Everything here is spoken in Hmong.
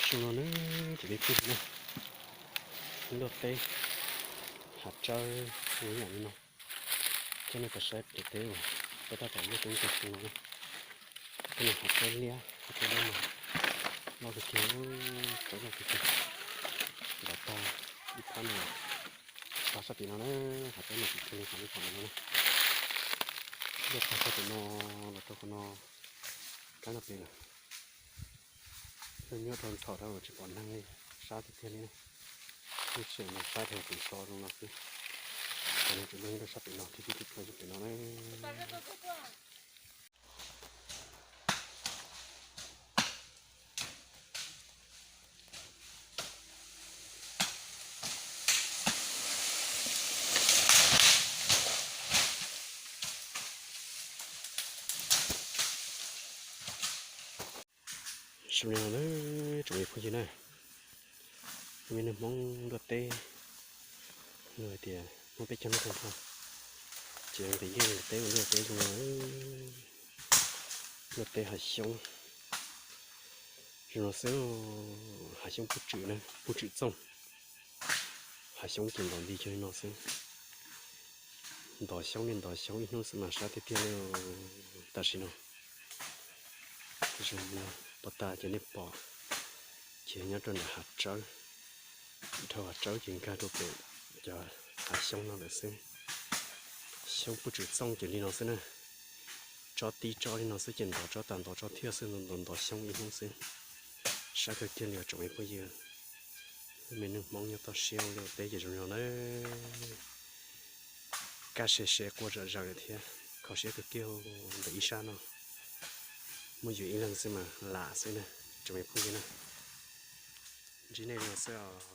Xyoo no na, cov me phooj ywg na, ntuj teb hav tsawb zoo ib yam li no, coj nej pais saib pem teb uas peb tab tom ntuj teb ntuj xyoo no na. Tej no hav tsawb liab, hav tsawb liab no loj kawg kiag, tsawb loj kawg kiag, nrov tag ib phab no los tag sab tim no na, hav tsawb no tsis tshuav li qhov nej pom no na. Ntuj tag sab tim no los rau qhov no, kab no pem lawm. Ntuj nyuaj dhau ntxhov rau tsis pom neeg li, sab tiag tiag li na. Lub sij hawm no sab dhau tus so zoo no xwb. Cov neeg tseem nyob rau sab pem no thiab, tib tug tuaj sab pem no na. Zoo li no na, tsoom me phooj ywg na, me neeg Hmoob ntuj teb, luag hais tias Hmoob peb caug ntuj tag nrho, ces nqis liaj nqis teb ua ntuj teb zoo no. Ntuj teb hav xyoob zoo no xwb, hav xyoob puj tswm na, puj tswm txooj. Hav xyoob ces ntov nti cuag li no xwb. Ntov xyoob li ntov xyoob ib hnub xwb mas sab tiag tiag li. Tam sim no zoo no, pov tas ces nej pom ces nyob rau nram hav tsawb, dhau hav tsawb ces nkag rau pem cov hav xyoob no lawm xwb. Xyoob puj tswm txooj ces li no xwb na. Tsob tib tsob li no xwb ces ntov tsob tas ntov tsob thiab xwb, ntov ntov xyoob ib hnub xwb. Sab kawg kiag li os tsoom me phooj ywg. Lub me neej Hmoob nyob toj siab ua liaj ua teb ces zoo li no na. Kaj se se quaj zom zaws lawm thiab, kho siab kawg kiag ntawm ib sab no. Muaj yus ib leeg xwb mas lam xwb na, tsoom me phooj ywg na. Ntsib nej li no xwb os.